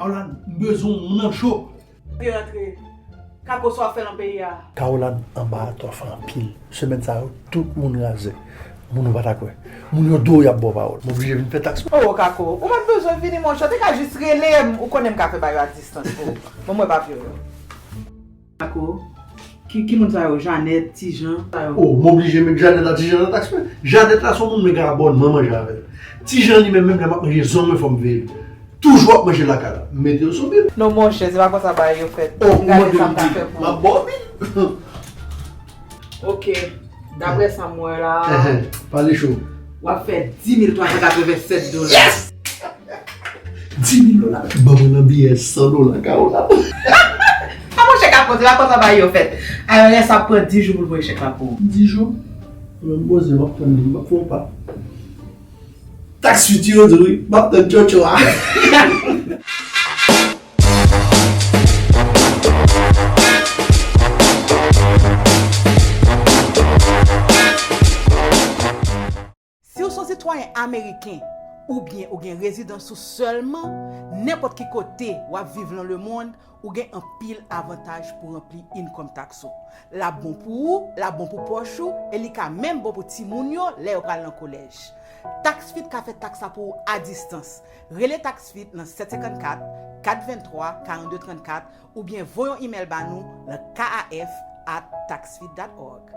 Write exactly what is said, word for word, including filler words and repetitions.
Alan, m bezwen w, m nan cho. Antre, antre. Kako, sa w ap fè nan peyi a? Caroline, anba a twa fè anpil. Semèn sa yo, tout moun razè. Moun ou pa ta kwè. Moun yo dou, y ap ba w pawòl. M oblije vin fè taks mwen. Oh, Kako, ou pa t bezwen vini, monchè. Ou te ka jis rele m. Ou konnen m ka fè bagay yo a distans pou ou. Bon, mwen pa vle w. Kako, ki, ki moun sa yo? Janet, Tijan, sa yo? Oh, m oblije met Janet ak Tijan nan taks mwen. Janet la se yon moun mwen gen abònman manje avè l. Tijan li menm, menm lè m ap manje zòn mwen, fò m veye l. Toujou ap manje lakay la. M mete yo sou bil. Non, monchè, se pa konsa bagay yo fèt. Oh, ou mande m bil. M ap ba w bil. Ok. Daprè sa m wè la, pale cho. W ap fè dis mil twa san katrevennsèt dola. Yes! Dis mil dola. Ban mwen nan biyè san dola, Caroline. A, monchè, Kako, se pa konsa bagay yo fèt. I R S ap pran dis jou pou l voye chèk la pou ou. Dis jou? Mwen, m poze, m ap tann li, m ap fè yon pa. Tax Fit yo di wi, m ap tann tchotcho a. Si w se yon sitwayen ameriken oubyen ou gen rezidans ou sèlman, nenpòt ki kote w ap viv nan lemonn, ou gen anpil avantaj pou ranpli income tax ou. L ap bon pou ou, l ap bon pou pòch ou, e li ka menm bon pou timoun yo lè yo pral nan kolèj. Tax Fit ka fè taks la pou ou a distans. Rele Tax Fit nan sèt senkant kat, kat venntwa, karannde trannkat oubyen voye yon imèl ba nou nan K A F at tax fit dot org.